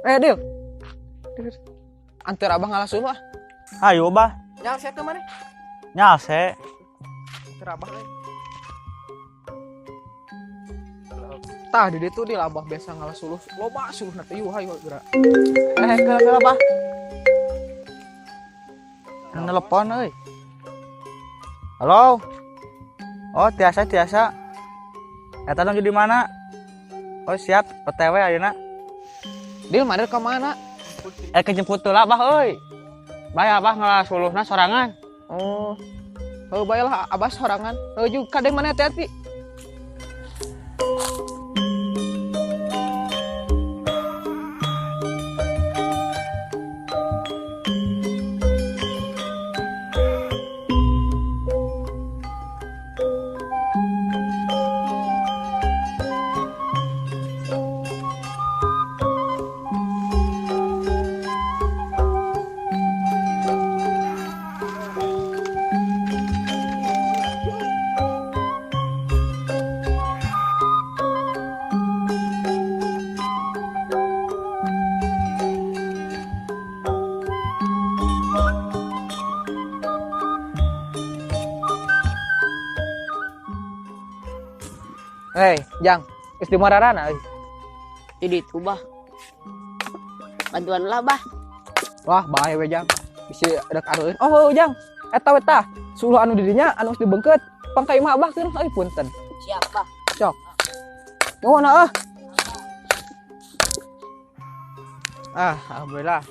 Dil. Antar abah ngalah suluh ah. Ayo bah. Nyal sia teh maneh? Nyal se. Antar abah euy. Tah di ditu di abah biasa ngalah suluh. Loba suluhna teh yuh hayu geura. Ke abah. Nelpon euy. Halo. Oh, tiasa tiasa. Eta nuju di mana? Oh, siap. OTW ayeuna. Dil, mana ke mana? Kejemput heula abah euy. Bae abah ngalah suluhna sorangan. Oh. Heuh bae lah abah sorangan. Heuh juga kade mana hati-hati. Hei, Jang, geus di mararana euy. Di ditu, Bah. Bantuan lah, Bah. Wah, bae we, Jang. Bisi rek arueun. Oh, Jang. Eta we tah. Suluh anu di dinya anu geus dibeungkeut. Pang ka imah Abah keun euy punten. Siap, Bah. Sok. Nuhun ah. Ah, alhamdulillah.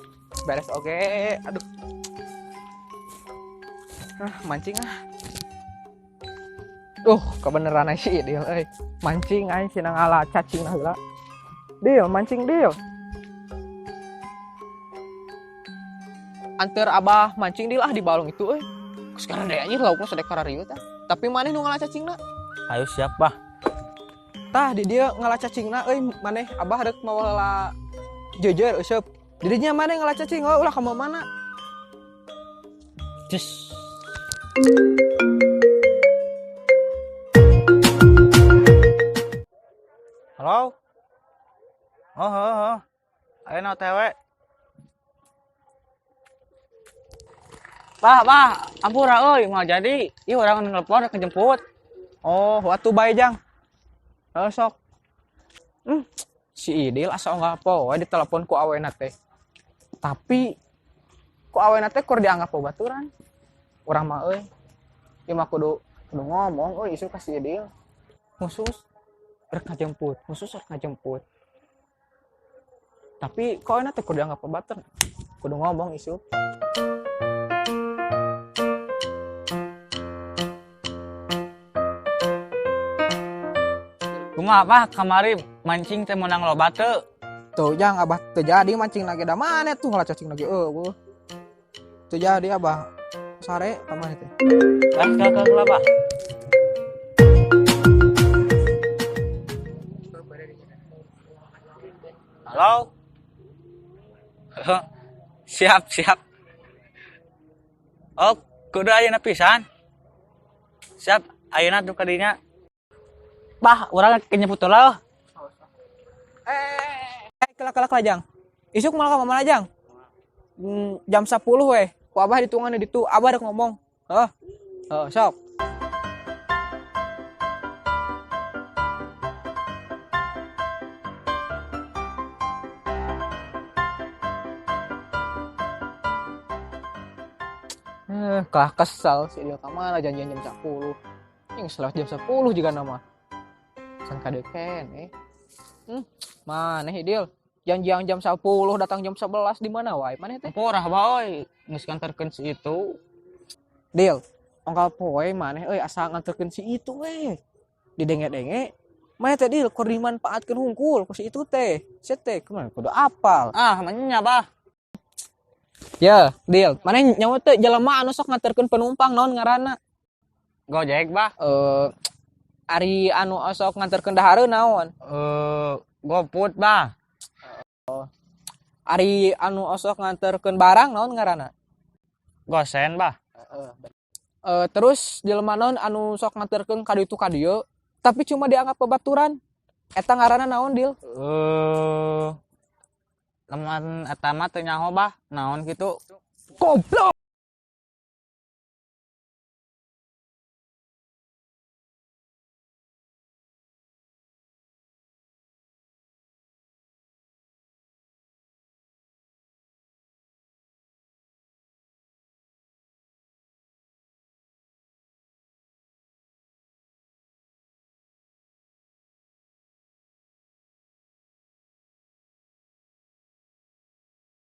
Beres oke. Aduh. Ah, mancing ah. Duh, kebeneran sih Dil euy. Mancing aing sina ngala cacing heula. Dil, mancing Dil. Anter abah mancing Dil ah di balong itu euy. Sekarang deh anjir laukna sadek kararieu tah. Tapi maneh nu ngala cacingna? Ayo siap, Bah. Tah di dieu ngala cacingna euy maneh abah rek mawa heula jejer euseep. Di dinya maneh ngala cacing euy ulah ka mana? Cus. Halo? Oh, oh, oh. Ayo na OTW. Bah, bah, ampura euy, moal jadi. Ih urang nelpon rek ngejemput. Oh, waktu bae, Jang. Heuh sok. Si Idil asa onggal poe ditelepon ku awena teh. Tapi ku awena teh kur dianggap babaturan. Urang mah euy. Ieu mah kudu ngomong euy isu ka si Idil. Khusus rek ngajemput, khusus rek ngajemput. Tapi kok enak teh kudu dianggap babaturan. Kudu ngomong isu. Kumaha Abah kamari mancing teh meunang loba teu? Tuh Jang, Abah teu jadi mancing lagi da mana tuh ngalah cacing lagi eueuh. Teu jadi Abah. Sare ka mana teh? Ke Abah. Halo? Siap, siap. Oh, kudu ayeuna pisan. Siap, ayeuna tuh kadinya. Bah, urang nyebut heula. Kelak kelak lah, Jang. Isuk malah ka mana, Jang? Jam 10 weh. Ku Abah ditungan di ditu, Abah rek ngomong. Heuh. Heuh, sok. Kalah kesal si dia ka mana janjian jam 10. Ini selewat jam 10 juga nama. San kadeken eh. Maneh Dil. Janjian jam 10 datang jam 11 di mana wae maneh teh? Porah bae geus nganterkeun si itu. Dil, ongkal poe maneh euy asa nganterkeun si itu we. Didenge-denge maneh teh Dil kur dimanfaatkeun hungkul ku si itu teh. Si teh kumaha kudu apal. Ah, manya bah. Ya, Dil, maneh nyawa teh jelema anu sok nganterkeun penumpang naon ngaranna? Gojek, bah. Ari anu sok nganterkeun dahareun naon? GoFood, bah. Oh. Ari anu osok nganterkeun barang naon ngaranna? Gosen, bah. Terus jelema naon anu sok nganterkeun ka ditu ka dieu, tapi cuma dianggap babaturan. Eta ngaranna naon, Dil? Lamun eta mah teu nyaho, Bah. Naon kitu? Goblok.